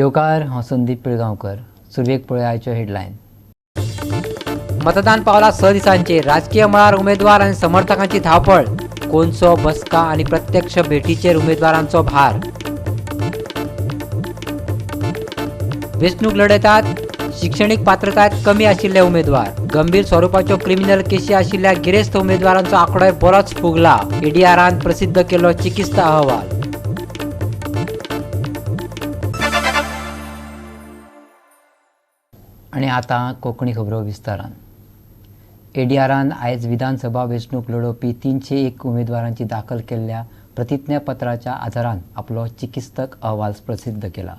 येवकार, हांव संदीप पिळगांवकर. सुरवेक पळय आयच्यो हेडलायन. मतदान पावला 6 दिसांचेर. राजकीय मळार उमेदवार आनी समर्थकांची धांवपळ. कोनसो, बसका आनी प्रत्यक्ष भेटीचेर उमेदवारांचो भार. वेंचणूक लढयतात शिक्षणीक पात्रताय कमी आशिल्ले उमेदवार. गंभीर स्वरुपाच्यो क्रिमिनल केशी आशिल्ल्या गिरेस्त उमेदवारांचो आंकडोय बरोच फुगला. एडीआरान प्रसिद्ध केल्लो चिकित्सा अहवाल. आनी आतां कोंकणी खबरो विस्तारान. एडीआरान आयज विधानसभा वेंचणूक लढोवपी 301 उमेदवारांची दाखल केल्ल्या प्रतिज्ञापत्राच्या आदारान आपलो चिकित्सक अहवाल प्रसिद्ध केला,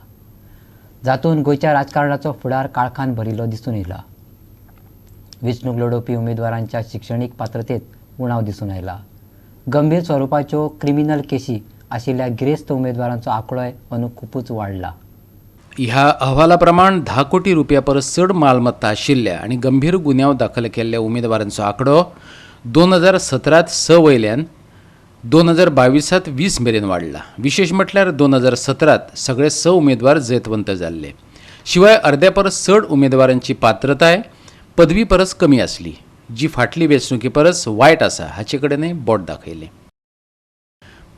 जातून गोंयच्या राजकारणाचो फुडार काळखान भरिल्लो दिसून येयला. वेंचणूक लढोवपी उमेदवारांच्या शिक्षणीक पात्रतेत उणाव दिसून आयला. गंभीर स्वरुपाच्यो क्रिमिनल केशी आशिल्ल्या गिरेस्त उमेदवारांचो आंकडोय अंदू खुबूच वाडला. ह्या अहवाला प्रमाण 10 कोटी रुपया परस चड मालमत्ता आशिल्ल्या आनी गंभीर गुन्यांव दाखल केल्ल्या उमेदवारांचो आंकडो 2017 6 वयल्यान 2022 20 मेरेन वाडला. विशेश म्हटल्यार 2017 सगळे 6 उमेदवार जैतवंत जाल्ले. शिवाय अर्द्या परस चड उमेदवारांची पात्रताय पदवी परस कमी आसली, जी फाटली वेंचणुके परस वायट आसा हाचे कडेनय बोट दाखयलें.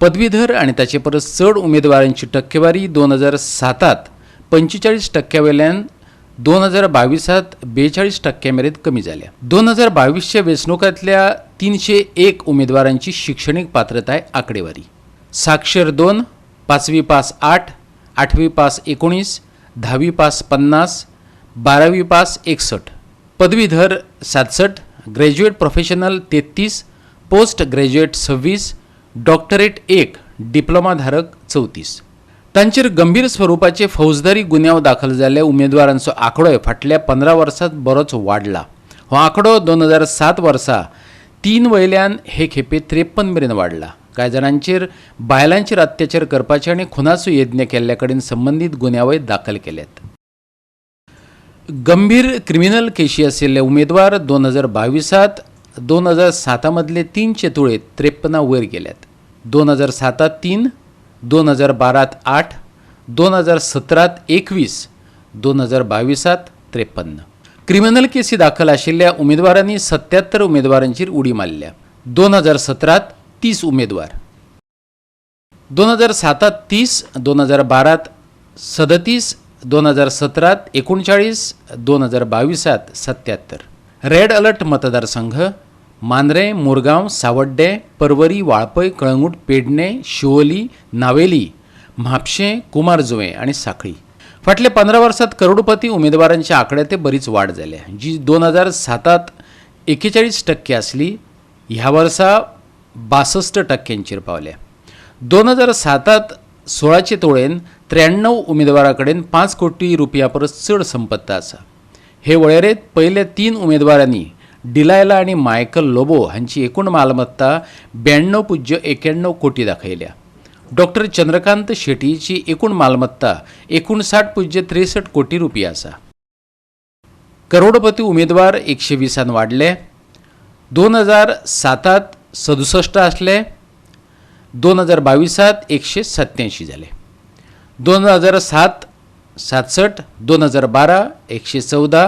पदवीधर आनी ताचे परस चड उमेदवारांची टक्केवारी 2007 45% वयल्यान 2022 42% मेरेन कमी जाल्या. 2022 वेंचणुकांतल्या 301 उमेदवारांची शिक्षणीक पात्रताय आंकडेवारी: साक्षर 2, 5वी पास 8, 8वी पास 19, 10वी पास 50, 12वी पास 61, पदवीधर 67, graduate professional 33, post graduate 26, doctorate 1, डिप्लोमाधारक 34. तांचेर गंभीर स्वरुपाचे फौजदारी गुन्यांव दाखल जाल्ल्या उमेदवारांचो आंकडोय फाटल्या 15 वर्सांत बरोच वाडला. हो आंकडो 2007 वर्सा 3 वयल्यान हे खेपे 53 मेरेन वाडला. कांय जाणांचेर बायलांचेर अत्याचार करपाचे आनी खुनाचो यत्न केल्ल्या कडेन संबंदीत गुन्यांवय दाखल केल्यात. गंभीर क्रिमिनल केशी आशिल्ले उमेदवार 2022 2007 मदले 3 तुळेत 53 वयर गेल्यात. 2007 3, 2012 8, 2017 21, 2022 53. क्रिमिनल केसी दाखल आशिल्ल्या उमेदवारांनी 77 उमेदवारांचेर उडी मारल्या. 2017 30 उमेदवार, 2007 30, 2012 37, 2017 39, 2022 77. रेड अलर्ट मतदारसंघ मांद्रें, मुरगांव, सावड्डें, परवरी, वाळपय, कळंगूट, पेडणे, शिवोली, नावेली, म्हापशें, कुमारजुवें आनी सांखळी. फाटल्या 15 वर्सांत करोडपती उमेदवारांच्या आंकड्यांत बरीच वाड जाल्या, जी 2007 41% आसली, ह्या वर्सा 62% पावल्या. 2007 16 तुळेन 93 उमेदवारां कडेन 5 कोटी रुपया परस चड संपत्त आसा. हे वळेरेंत पयल्या 3 उमेदवारांनी डिलायला आनी मायकल लोबो हांची एकूण मालमत्ता 92.91 कोटी दाखयल्या. डॉक्टर चंद्रकांत शेटीची एकूण मालमत्ता 59.63 कोटी रुपया आसा. करोडपती उमेदवार 120 वाडले. 2007 67 आसले, 2022 187 जाले. 2007 67, 2012 114,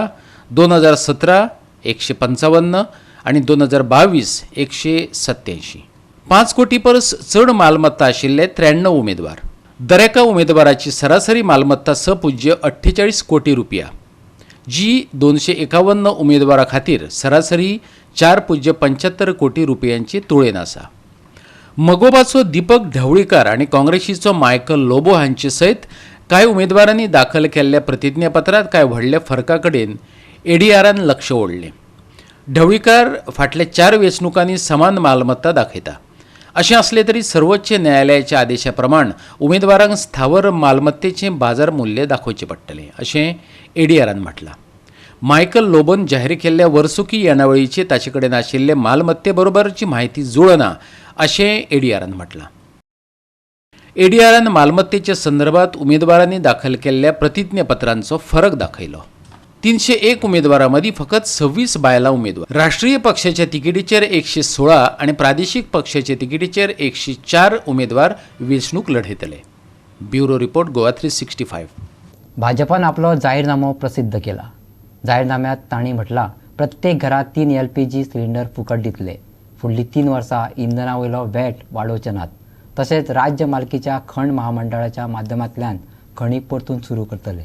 2017 155 आनी 2022 187. 5 कोटी परस चड मालमत्ता आशिल्ले 93 उमेदवार. दरेका उमेदवाराची सरासरी मालमत्ता 6.48 कोटी रुपया, जी 251 उमेदवारा खातीर सरासरी 4.75 कोटी रुपयांची तुळेन आसा. मगोबाचो दीपक ढवळीकार आनी काँग्रेसीचो मायकल लोबो हांचे सयत कांय उमेदवारांनी दाखल केल्ल्या प्रतिज्ञापत्रांत कांय व्हडल्या फरका कडेन एडीआरान लक्ष ओडलें. ढवळीकार फाटल्या 4 वेंचणुकांनी समान मालमत्ता दाखयता. अशें आसलें तरी सर्वोच्च न्यायालयाच्या आदेशा प्रमाण उमेदवारांक स्थावर मालमत्तेचें बाजार मूल्य दाखोवचें पडटलें, अशें एडीआरान म्हटलां. मायकल लोबोन जाहीर केल्ल्या वर्सुकी येणावळीचे ताचे कडेन आशिल्ले मालमत्ते बरोबरची म्हायती जुळना, अशें एडीआरान म्हटलां. एडीआरान मालमत्तेच्या संदर्भात उमेदवारांनी दाखल केल्ल्या प्रतिज्ञापत्रांचो फरक दाखयलो. 301 उमेदवारां मदीं फकत 26 बायलां उमेदवार. राष्ट्रीय पक्षाच्या तिकेटीचेर 116 आनी प्रादेशीक पक्षाच्या तिकेटीचेर 104 उमेदवार वेंचणूक लढयतले. Bureau report, Goa 365. भाजपान आपलो जाहीरनामो प्रसिद्ध केला. जाहीरनाम्यात तांणी म्हटलां, प्रत्येक घरात 3 LPG cylinder फुकट दितले. फुडलीं 3 वर्सां इंधना वयलो व्हॅट वाडोवचे नात. तशेंच राज्य मालकीच्या खण महामंडळाच्या माध्यमांतल्यान खणी परतून सुरू करतले.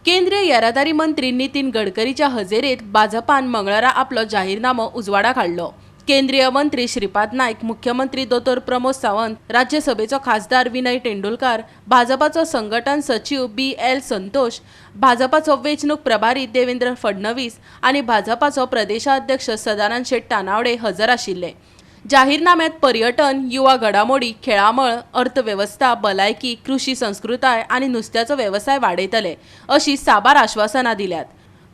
केंद्रीय येरादारी मंत्री नितीन गडकरीच्या हजेरेत भाजपान मंगळारा आपलो जाहीरनामो उजवाडाक हाडलो. केंद्रीय मंत्री श्रीपाद नायक, मुख्यमंत्री दोतोर प्रमोद सावंत, राज्यसभेचो खासदार विनय तेंडुलकार, भाजपाचो संघटन सचीव BL Santosh, भाजपाचो वेंचणूक प्रभारी देवेंद्र फडणवीस आनी भाजपाचो प्रदेशाध्यक्ष सदानंद शेट तानावडे हजर आशिल्ले. जाहीरनाम्यात पर्यटन, युवा घडामोडी, खेळामळ, अर्थवेवस्था, भलायकी, कृषी संस्कृताय आनी नुस्त्याचो वेवसाय वाडयतले अशी साबार आश्वासनां दिल्यात.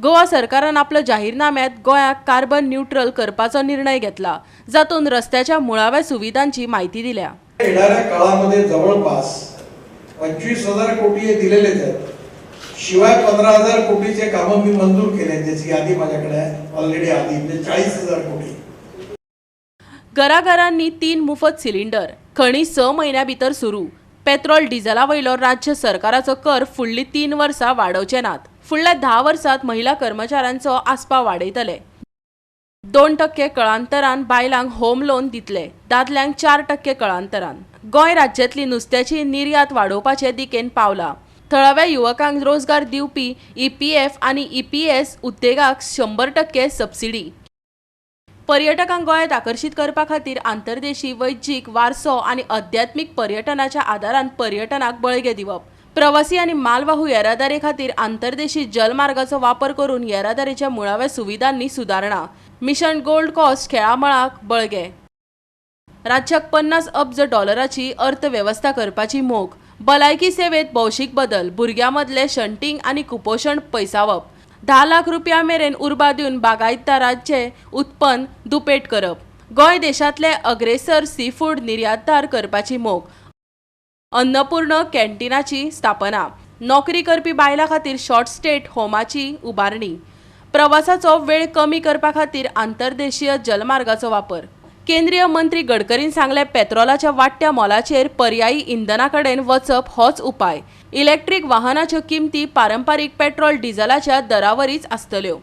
गोवा सरकारान आपल्या जाहीरनाम्यात गोंयाक कार्बन न्यूट्रल करपाचो निर्णय घेतला, जातून रस्त्याच्या मुळाव्या सुविधांची माहिती दिल्या. येणाऱ्या काळामध्ये जवळपास 25,000 कोटी हे दिलेलेच आहेत. शिवाय 15,000 कोटीचे कामं मी मंजूर केले, ज्याची यादी माझ्याकडे आहे ऑलरेडी आधी, म्हणजे 40,000 कोटी. घराघरांनी 3 मुफत सिलिंडर, खणी 6 म्हयन्या भितर सुरू, पेट्रोल डिझला वयलो राज्य सरकाराचो कर फुडली 3 वर्सां वाडोवचे नात. फुडल्या 10 वर्सांत महिला कर्मचाऱ्यांचो आस्पाव वाडयतले. 2% कळांतरान बायलांक होम लोन दितले, दादल्यांक 4% कळांतरान. गोंय राज्यांतली नुस्त्याची निर्यात वाडोवपाचे दिकेन पावला. थळाव्या युवकांक रोजगार दिवपी EPF आनी EPS उद्देगाक 100% सबसिडी. पर्यटकांक गोंयांत आकर्शीत करपा खातीर आंतरदेशी वैजीक, वारसो आनी अध्यात्मीक पर्यटनाच्या आदारान पर्यटनाक बळगें दिवप. प्रवासी आनी मालवाहू येरादारी खातीर आंतरदेशी जलमार्गाचो वापर करून येरादारीच्या मुळाव्या सुविधांनी सुदारणा. मिशन गोल्ड कॉस्ट खेळामळाक बळगें. राज्याक $50 अब्ज अर्थवेवस्था करपाची मोख. भलायकी सेवेत भौशीक बदल, भुरग्यां मदलें शंटिंग आनी कुपोशण पयसावप. 10 लाख रुपया मेरेन उर्बा दिवन बागायतदारांचें उत्पन्न दुपेट करप. गोंय देशांतले अग्रेसर सीफूड निर्यातदार करपाची मोख. अन्नपूर्ण कॅन्टीनाची स्थापना. नोकरी करपी बायलां खातीर शॉर्ट स्टेट होमाची उबारणी. प्रवासाचो वेळ कमी करपा खातीर आंतरदेशीय जलमार्गाचो वापर. केंद्रीय मंत्री गडकरीन सांगलें, पेट्रोलाच्या वाडट्या मोलाचेर पर्यायी इंधना कडेन वचप होच उपाय. इलेक्ट्रीक वाहनाच्यो किमती पारंपारीक पेट्रोल डिझलाच्या दरावरीच आसतल्यो.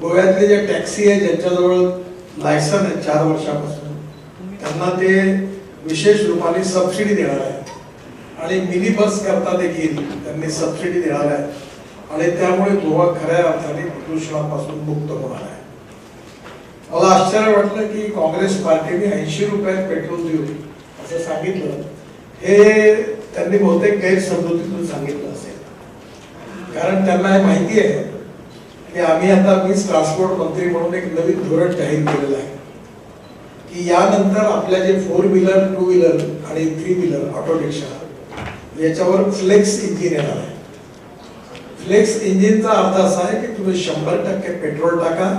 गोव्यातले जे टॅक्सी आहे ज्यांच्याजवळ लायसन आहे 4 वर्षापासून, त्यांना ते विशेष रूपाने सबसिडी देणार आहे आणि मिनी बस करता देखील त्यांनी सबसिडी देणार आहे आणि त्यामुळे गोवा खऱ्या अर्थाने प्रदूषणापासून मुक्त होणार आहे. मला आश्चर्य वाटलं की काँग्रेस पार्टीने 80 रुपयात पेट्रोल देऊ असं सांगितलं, हे त्यांनी बहुतेक गैरसमजुतीतून सांगितलं असेल, कारण त्यांना हे माहिती आहे की आम्ही आता मीच ट्रान्सपोर्ट मंत्री म्हणून एक नवीन धोरण जाहीर केलेलं आहे की यानंतर आपल्या जे 4 व्हीलर, 2 व्हीलर आणि 3 व्हीलर ऑटो रिक्षा याच्यावर फ्लेक्स इंजिन येणार आहे. फ्लेक्स इंजिनचा अर्थ असा आहे की तुम्ही 100% पेट्रोल टाका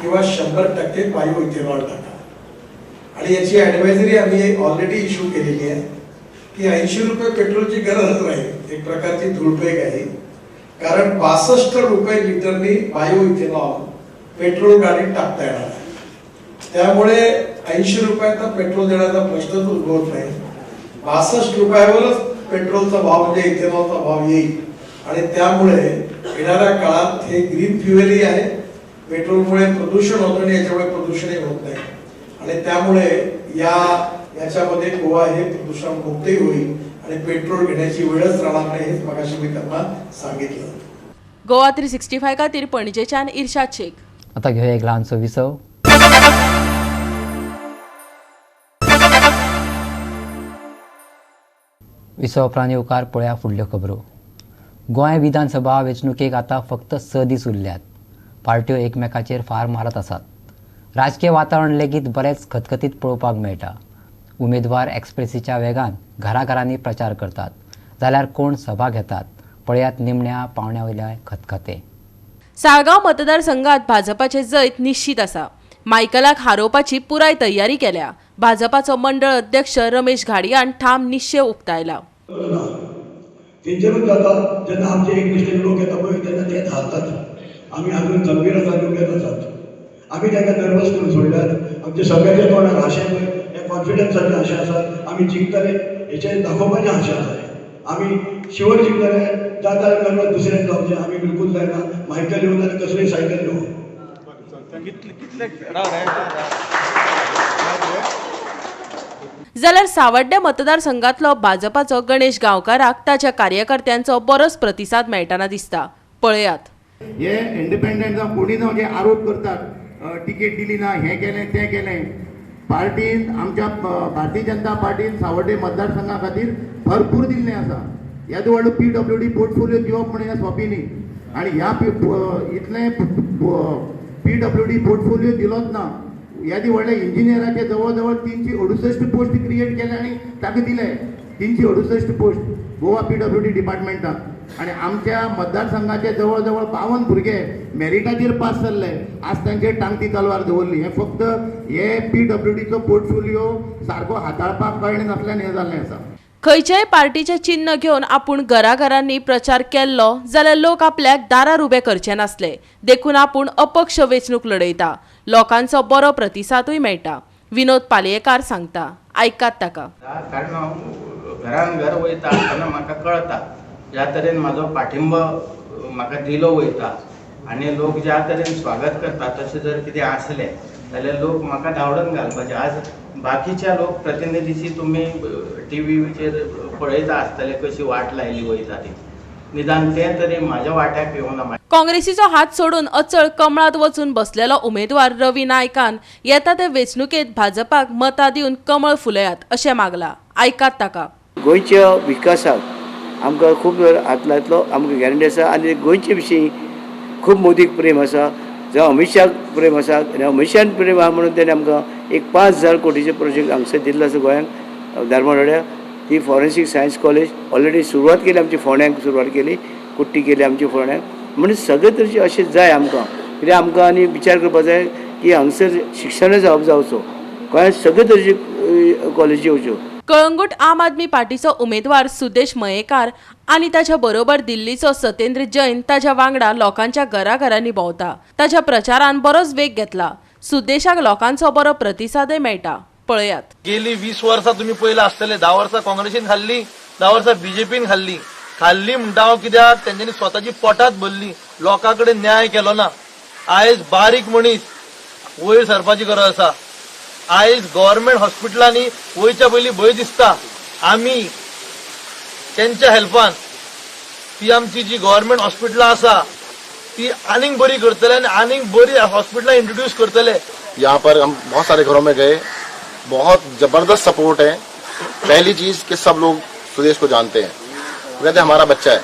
किंवा 100% बायो इथेनॉल टाका आणि याची ॲडवायझरी आम्ही ऑलरेडी इश्यू केलेली आहे की 80 रुपये पेट्रोलची गरजच नाही, एक प्रकारची धूळफेक आहे, कारण 62 रुपये लिटरनी बायो इथेनॉल पेट्रोल गाडीत टाकता येणार आहे. त्यामुळे 80 रुपयाचा पेट्रोल देण्याचा प्रश्नच उद्भवत नाही. 62 रुपयावरच पेट्रोलचा भाव म्हणजे इथेनॉलचा भाव येईल आणि त्यामुळे येणाऱ्या काळात हे ग्रीन फ्युएलही आहे, पेट्रोलमुळे प्रदूषण होतं आणि याच्यामुळे प्रदूषणही होत नाही आणि त्यामुळे याच्यामध्ये गोवा हे प्रदूषण मुक्तही होईल आणि पेट्रोल घेण्याची वेळच राहणार नाही, हेच मगाशी मी त्यांना सांगितलं. गोवा 365 खातीर पणजेच्यान इर्शाद शेख. आता घेऊया एक ल्हानसो विसव. विसव उपरांत येवकार पळया फुडल्यो खबरो. गोंय विधानसभा वेंचणुकेक आतां फक्त 6 दीस उरल्यात. पार्ट्यो एकमेकाचेर फार मारत आसात. राजकीय वातावरण लेगीत बरेंच खतखतीत पळोवपाक मेळटा. उमेदवार एक्सप्रेसीच्या वेगान घराघरांनी प्रचार करतात, जाल्यार कोण सभा घेतात. पळयात निमण्या पावण्या वयल्या खतखते. साळगांव मतदारसंघात भाजपाचे जैत निश्चित आसा. मायकलाक हारोवपाची पुराय तयारी केल्या. भाजपाचो मंडळ अध्यक्ष रमेश घाडयान ठाम निश्चय उक्तायला. तेंचेरूच जाता जेन्ना आमचे एक निश्ठे लोक येता पळय तेन्ना ते हालतात. आमी अजून गंभीर आसा, दुयेंत आसात, आमी तांकां नर्वस करून सोडल्यात. आमचे सगळ्याच्या तोंडार हांशें पळय, हे कॉन्फिडन्साचें हांशें आसा, आमी जिखतले हेचें दाखोवपाचें हांशें आसा. आमी शिवर जिखतले जाता जाल्यार दुसऱ्यान जावचें आमी बिलकूल जायना. मायकल येवन जाल्यार कसलीय सायकल येवं. जाल्यार सावड्डे मतदारसंघातलो भाजपाचो गणेश गांवकाराक ताच्या कार्यकर्त्यांचो बरोच प्रतिसाद मेळटना दिसता. पळयात. हे इंडिपेंडंट जावं कोणी जावं जे आरोप करतात तिकेट दिली ना, हें केलें तें केलें, पार्टीन आमच्या भारतीय जनता पार्टीन सावड्डे मतदारसंघा खातीर भरपूर दिल्लें आसा. येदो व्हडलो PWD portfolio दिवप म्हणून हें सोंपें न्ही आनी ह्या इतलें PWD portfolio दिलोच ना. येदे व्हडले इंजिनियराचे जवळ जवळ 368 पोस्ट क्रिएट केले आनी ताका दिले 368 पोस्ट गोवा PWD डिपार्टमेंटाक. आनी आमच्या मतदारसंघाचे जवळ जवळ 52 भुरगे मेरिटाचेर पास जाल्ले आज तांचेर टांगती तलवार दवरली. हें फक्त हे PWDचो पोर्टफोलियो सारको हाताळपाक कळ्ळें नासल्यान हें जाल्लें आसा. खंयच्याय पार्टीचें चिन्ह घेवन आपूण घराघरांनी प्रचार केल्लो जाल्यार लोक आपल्याक दारार उबे करचे नासले, देखून आपूण अपक्ष वेंचणूक लढयता. लोकांचो बरो प्रतिसादूय मेळटा. विनोद पालयेकार सांगता, आयकात ताका. कारण हांव घरान घर वयता तेन्ना म्हाका कळटा ज्या तरेन म्हाजो पाठिंबो म्हाका दिलो वयता आनी लोक ज्या तरेन स्वागत करता तशें जर कितें आसलें जाल्यार लोक म्हाका धांवडून घालपाचे. आज बाकीच्या लोक प्रतिनिधीची तुमी टीव्हीचेर पळयता आसतले कशी वाट लायली वयता ती, निदान तें तरी म्हाज्या वाट्याक येवना. काँग्रेसीचो हात सोडून अचळ कमळात वचून बसलेलो उमेदवार रवी नायकान येता ते वेंचणुकेत भाजपाक मतां दिवन कमळ फुलयात अशें मागला. आयकात ताका. गोंयच्या विकासाक आमकां खूब हात लायतलो आमकां गॅरंटी आसा आनी गोंयचे विशीं खूब मोदीक प्रेम आसा, जावं अमीत शाक प्रेम आसा आनी अमीत शान प्रेम आहा म्हणून तेणें आमकां एक 5000 कोटीचे प्रोजेक्ट हांगसर दिल्लो आसा गोंयांक धारबांदोड्या. ती फॉरेन्सीक सायन्स कॉलेज ऑलरेडी सुरवात केली, आमची फोंड्यांक सुरवात केली, कुट्टी केली आमची फोंड्यांक. म्हणून सगळे तरेचे अशें जाय आमकां, कित्याक आमकां आनी विचार करपाक जाय की हांगसर शिक्षणाचो हब जावचो, गोंयांत सगळे तरेचे कॉलेजी येवच्यो. कळंगूट आम आदमी पार्टीचो उमेदवार सुदेश मयेकार आनी ताच्या बरोबर दिल्लीचो सत्येंद्र जैन ताच्या वांगडा लोकांच्या घराघरांनी भोंवता. ताच्या प्रचारान बरोच वेग घेतला. सुदेशाक लोकांचो बरो प्रतिसादय मेळटा. पळयात. गेली 20 वर्सां तुमी पयला आसतले, 10 वर्सां काँग्रेसीन खाल्ली, 10 वर्सां बीजेपीन खाल्ली. खाल्ली म्हणटा हांव कित्याक तेंच्यांनी स्वताची पोटात भरली, लोकां कडेन न्याय केलो ना. आयज बारीक मनीस वयर सरपाची गरज आसा. आयज गव्हर्मेंट हॉस्पिटलांनी वयच्या पयलीं भंय दिसता. आमी तेंच्या हेल्पान ती आमची जी गव्हर्मेंट हॉस्पिटलां आसा ती आनीक बरी करतले आनी आनीक बरी हॉस्पिटलां इंट्रोड्यूस करतले. यहाँ पर हम बहुत सारे घरों में गए, बहुत जबरदस्त सपोर्ट है. पहली चीज कि सब लोग सुदेश को जानते हैं, वो कहते हैं हमारा बच्चा है,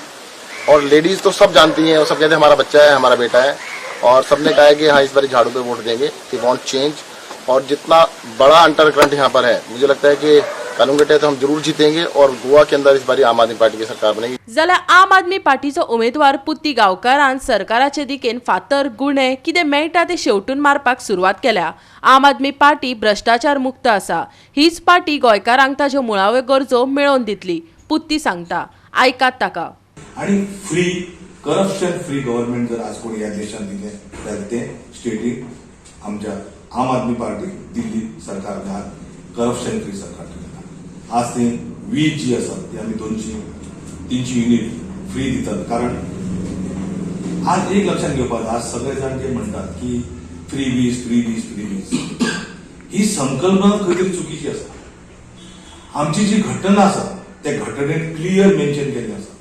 और लेडीज तो सब जानती हैं, वो सब कहते हैं हमारा बच्चा है, हमारा बेटा है, और सबने कहा है कि हाँ इस बार झाड़ू पे वोट देंगे, we want change. और जितना बड़ा अंडर करंट यहाँ पर है, मुझे लगता है कि कलंगुटे तो हम जरूर जीतेंगे और गोवा के अंदर इस बार आम आदमी पार्टी की सरकार बनेगी. जाल्यार आम आदमी पार्टीचो उमेदवार पुत्ती गांवकारान सरकाराचे दिकेन फातर गुणे कितें मेळटा ते शेवटून मारपाक सुरवात केल्या. आम आदमी पार्टी भ्रश्टाचार मुक्त आसा, हीच पार्टी गोंयकारांक ताज्यो मुळाव्यो गरजो मेळोवन दितली, पुत्ती सांगता. आयकात ताका. आनी फ्री करप्शन फ्री गव्हर्मेंट जर आज कोणी ह्या देशान दिलें जाल्यार तें स्टेटीन आमच्या आम आदमी पार्टी दिल्ली सरकार करप्शन फ्री सरकार दिलें. आज ती वीज जी आसा ती आमी 200-300 युनिट फ्री दितात. कारण आज एक लक्षात घेवपाक आज सगळे जाण जे म्हणटात की फ्री वीज फ्री वीज फ्री वीज, ही संकल्पना खंय तरी चुकीची आसा. आमची जी घटना आसा त्या घटनेत क्लियर मेन्शन केल्लें आसा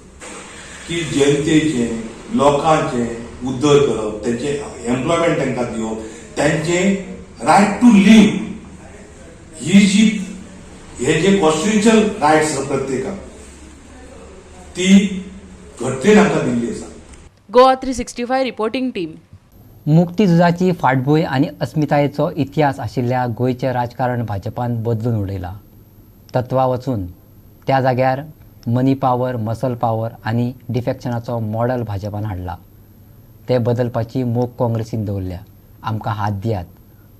की जनतेचे लोकांचे उद्धार करप, तेंचे एम्प्लॉयमेंट तांकां दिवप, तांचे रायट टू लिव्ह ही जी हे जे कॉन्स्टिट्युशनल रायट्स आसा प्रत्येकाक ती घटनेन आमकां दिल्ली आसा. Goa 365 reporting team. मुक्तीझुजाची फाटभूंय आनी अस्मितायेचो इतिहास आशिल्ल्या गोंयचें राजकारण भाजपान बदलून उडयलां. तत्वां वचून त्या जाग्यार मनी पावर, मसल पावर आनी डिफेक्शनाचो मॉडल भाजपान हाडला. ते बदलपाची मोख काँग्रेसीन दवरल्या. आमकां हात दियात,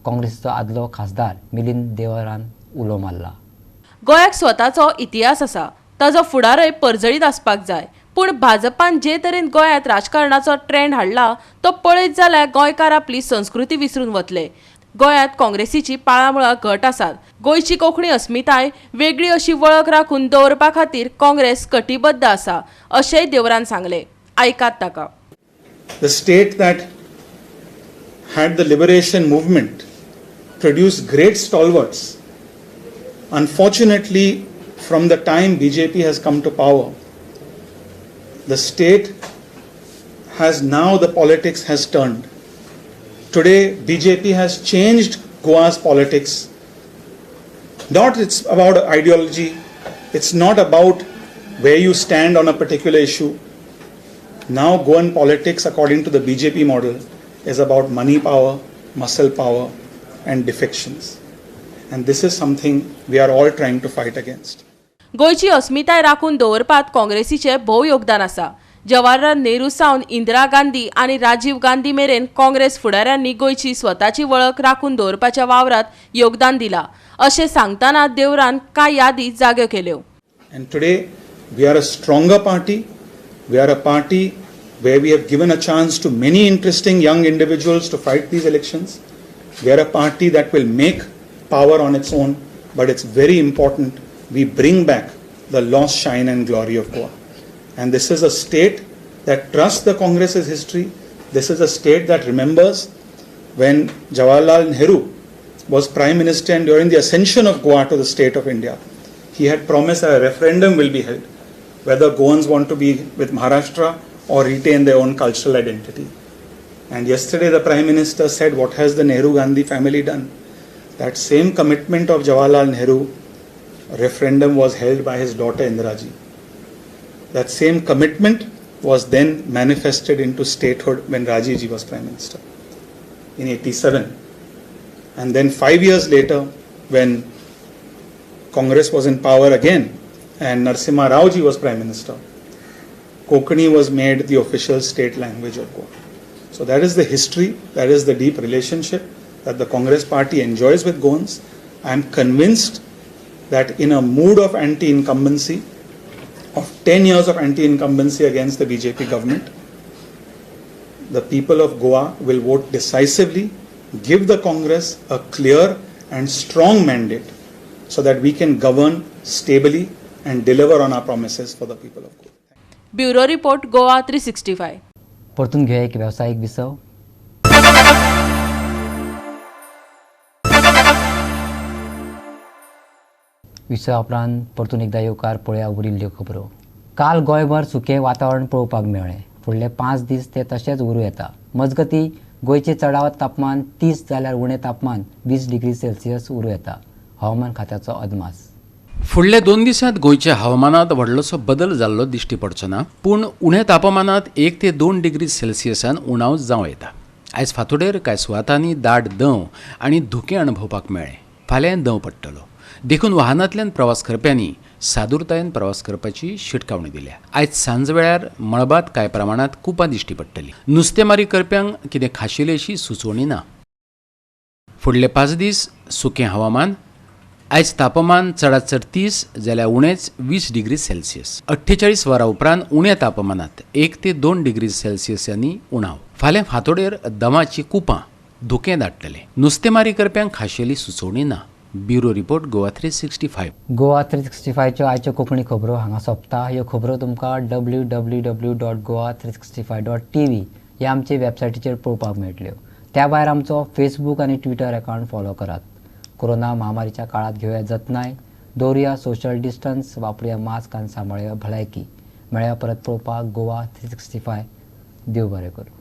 काँग्रेसीचो आदलो खासदार मिलिंद देवरान उलो मारला. गोंयाक स्वताचो इतिहास आसा, ताजो फुडारय परजळीत आसपाक जाय. पूण भाजपान जे तरेन गोंयांत राजकारणाचो ट्रेंड हाडला तो पळयत जाल्यार गोंयकार आपली संस्कृती विसरून वतले. गोंयांत काँग्रेसीची पाळामुळां घट आसात. गोंयची कोंकणी अस्मिताय वेगळी अशी वळख राखून दवरपा खातीर काँग्रेस कटिबद्ध आसा अशेंय देवरान सांगलें. आयकात ताका. The state that had the liberation movement produced great stalwarts. Unfortunately, from the time BJP has come to power, the state has now, the politics has turned. Today, BJP has changed Goa's politics. Not it's about ideology, it's not about where you stand on a particular issue. Now Goan politics, according to the BJP model, is about money power, muscle power and defections. And this is something we are all trying to fight against. गोंयची अस्मिताय राखून दवरपात काँग्रेसीचें भोव योगदान आसा. जवाहरलाल नेहरू सावन इंदिरा गांधी आनी राजीव गांधी मेरेन काँग्रेस फुडाऱ्यांनी गोंयची स्वताची वळख राखून दवरपाच्या वावरात योगदान दिला अशें सांगतना देवरान कांय यादी जाग्यो केल्यो. And today we are a stronger party. We are a party where we have given a chance to many interesting young individuals to fight these elections. We are a party that will make power on its own, but it's very important we bring back the lost shine and glory of Goa. And this is a state that trusts the Congress's history. This is a state that remembers when Jawaharlal Nehru was Prime Minister and during the ascension of Goa to the state of India, he had promised that a referendum will be held, whether Goans want to be with Maharashtra or retain their own cultural identity. And yesterday the Prime Minister said, what has the Nehru Gandhi family done? That same commitment of Jawaharlal Nehru, referendum was held by his daughter Indira ji. That same commitment was then manifested into statehood when Rajiv ji was Prime Minister in 87. And then 5 years later, when Congress was in power again and Narasimha Rao ji was Prime Minister, Konkani was made the official state language of Goa. So that is the history, that is the deep relationship that the Congress party enjoys with Goans. I am convinced that in a mood of anti-incumbency, of 10 years of anti-incumbency against the BJP government, the people of Goa will vote decisively, give the Congress a clear and strong mandate so that we can govern stably and deliver on our promises for the people of Goa. Bureau Report, Goa 365. परतून घेऊया एक व्यावसायिक विसव. विसवा उपरांत परतून एकदा येवकार पळया उरिल्ल्यो खबरो. काल गोंयभर सुकें वातावरण पळोवपाक मेळ्ळें. फुडले 5 दीस ते तशेंच उरूं येता. मजगती गोंयचें चडावत तापमान 30 जाल्यार उणें तापमान 20 डिग्री सेल्सियस उरूं येता. हवामान खात्याचो अदमास. फुडल्या 2 दिसांत गोंयच्या हवामानांत व्हडलोसो बदल जाल्लो दिश्टी पडचो ना, पूण उण्या तापमानांत 1 ते 2 डिग्री सेल्सियसान उणाव जावं येता. आयज फांतोडेर कांय सुवातांनी दाट दंव आनी धुकें अणभवपाक मेळ्ळें. फाल्यां दंव पडटलो, देखून वाहनांतल्यान प्रवास करप्यांनी सादुरतायेन प्रवास करपाची शिटकावणी दिल्या. आयज सांजवेळार मळबांत कांय प्रमाणांत कुपां दिश्टी पडटली. नुस्तेमारी करप्यांक कितें खाशेली अशी सुचोवणी ना. फुडले 5 दीस सुकें हवामान. आयज तापमान चडांत चड 30 जाल्यार उणेच 20 डिग्री सेल्सियस. 48 वरां उपरांत उण्या तापमानांत 1 ते 2 डिग्री सेल्सियसांनी उणाव. फाल्यां फांतोडेर दमाची कुपां धुकें धाडटले. नुस्तेमारी करप्यांक खाशेली सुचोवणी ना. Bureau report, Goa 365. Goa 365च्यो आयच्यो कोंकणी खबरो हांगा सोंपता. ह्यो खबरो तुमकां www.goa365.tv ह्या आमचे वेबसायटीचेर पळोवपाक मेळटल्यो. त्या भायर आमचो फेसबूक आनी ट्विटर अकावंट फॉलो करात. कोरोना महामारीच्या काळात घेवया जतनाय, दवरुया सोशल डिस्टन्स, वापरुया मास्क आनी सांबाळया भलायकी. मेळया परत पळोवपाक गोवा 365. देव बरें करूं.